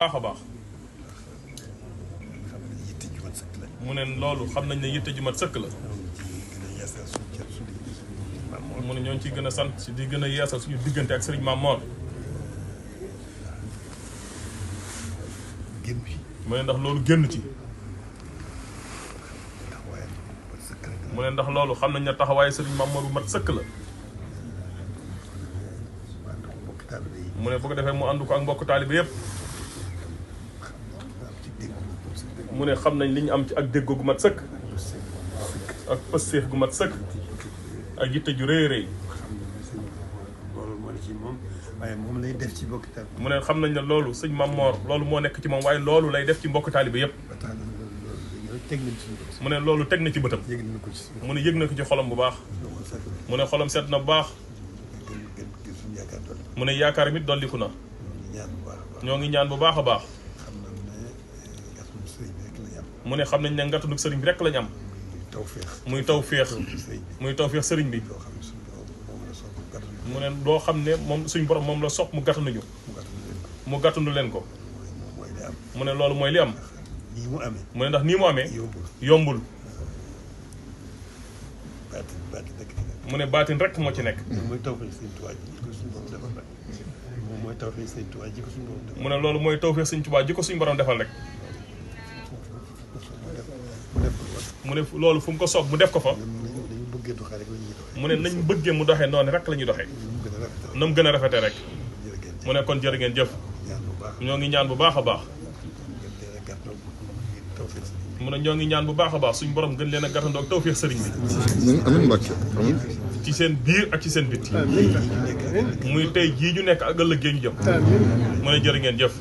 baax a baax mu ne loolu xam nañ ne yitte ju mat sëkk la mu ne ñoo ngi ciy gën a sant si di gën a yeesal suñu diggante ak sëriñ Maam Mor mu ne ndax loolu génn ci mu ne ndax loolu xam nañ ne taxawaaye sëriñ Maam Mor bu mat sëkk la mu ne bu ko defee mu ànd ko ak mbokk taalibe yépp mu ne xam nañ li ñu am ci ak déggoo gu mat sëkk ak pëstéef gu mat sëkk ak yitte ju rëy rëy moom lay def ci mbokk taalibe mu ne xam nañ ne loolu sëñ Maam Mor loolu moo nekk ci moom waaye loolu lay def ci mbokk taalibe yépp mu ne loolu teg na ci bëtam mu ne yëg na ko ci xolam bu baax mu ne xolam set na bu baax mu ne yaakaar mit dolliku na ñoo ngi ñaan bu baax a baax mu ne xam nañ ne ngattanu sëriñ bi rek lañ am muy tawféex sëriñ bi mu ne doo xam ne moom suñ borom moom la sopp mu gàttanuñu mu gàttanu leen ko mu ne loolu mooy li am mu ne ndax nii mu amee yombul mu ne baatin rek moo ci nekk mu ne loolu mooy tawféex sëriñ Tuubaa ji ko suñ borom defal rek mu ne loolu fu mu ko soob mu def ko fa mu ne nañ bëggee mu doxee noonu rek la ñuy doxee na mu gën a rafetee rek mu ne kon jërë ngeen jëf ñoo ngi ñaan bu baax a baax mu ne ñoo ngi ñaan bu baax a baax suñ borom gën leen a gàttandoo ak tawféex sëriñ bi amiin Mbàkke amiin ci seen biir ak ci seen bitti muy tey jii ñu nekk ak ëllëg gee ñu jëm mu ne jërë ngeen jëf